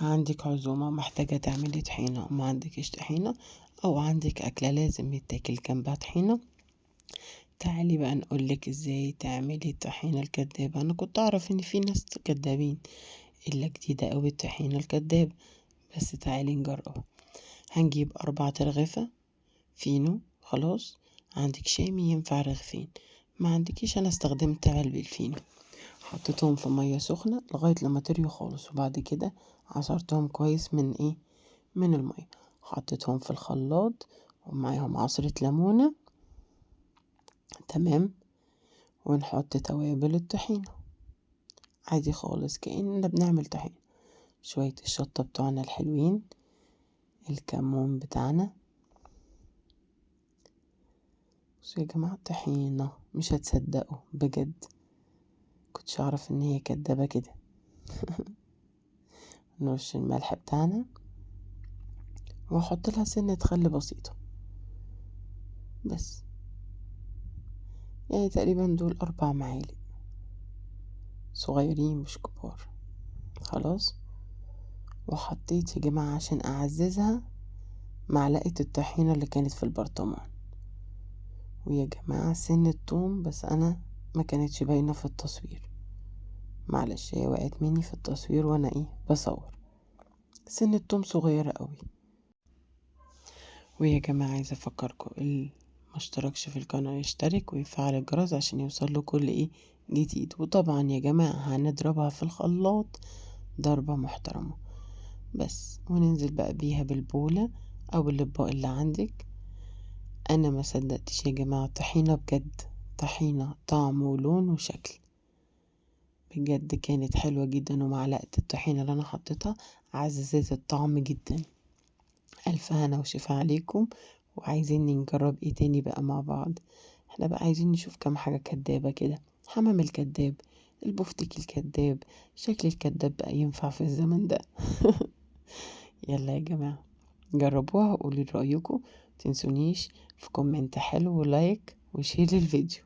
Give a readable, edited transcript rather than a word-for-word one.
عندك عزومة ومحتاجة تعملي طحينة وما عندكيش طحينة، أو عندك أكلة لازم يتاكل جنبها طحينة، تعالي بقى نقولك ازاي تعملي الطحينة الكدابة. أنا كنت أعرف إن في ناس كدابين، إلا جديدة اوي الطحينة الكدابة، بس تعالي نجربها. هنجيب 4 ترغفة فينو، خلاص. عندك شامي ينفع رغيفين، ما عندكيش أنا استخدمت علبة الفينو. حطيتهم في مية سخنة لغاية لما طريوا خالص، وبعد كده عصرتهم كويس من ايه، من المية. حطيتهم في الخلاط ومعاهم عصرة ليمونة، تمام. ونحط توابل الطحينة عادي خالص كأننا بنعمل طحينة. شوية الشطة بتوعنا الحلوين، الكمون بتاعنا. بصوا يا جماعة، طحينة مش هتصدقوا بجد، كنتش اعرف ان هي كدابة كده. نرش الملح بتاعنا واحط لها سنة خل بسيطة بس، تقريبا دول 4 معالق صغيرين مش كبار، خلاص. وحطيت يا جماعة عشان اعززها معلقة الطحينة اللي كانت في البرطمان، ويا جماعة سنة توم، بس انا ما كانتش باينة في التصوير، معلش هي وقعت مني في التصوير وانا بصور. سنة توم صغيرة قوي. ويا جماعة عايزة افكركم اللي ما اشتركش في القناة يشترك ويفعل الجرس عشان يوصل له كل جديد. وطبعا يا جماعة هنضربها في الخلاط ضربة محترمة بس، وننزل بقى بيها بالبولة او الاطباق اللي عندك. انا ما صدقتش يا جماعة، طحينة بجد، طحينة طعم ولون وشكل، بجد كانت حلوة جدا. ومعلقة الطحينة اللي انا حطيتها عززت الطعم جدا. الف هنا وشفا عليكم. وعايزين نجرب ايه تاني بقى مع بعض؟ احنا بقى عايزين نشوف كام حاجة كدابة كده. حمام الكداب، البفتيك الكداب، شكل الكداب بقى ينفع في الزمن ده. يلا يا جماعة جربوها وقولي رأيكم، متنسونيش في comment حلو و like و share للفيديو.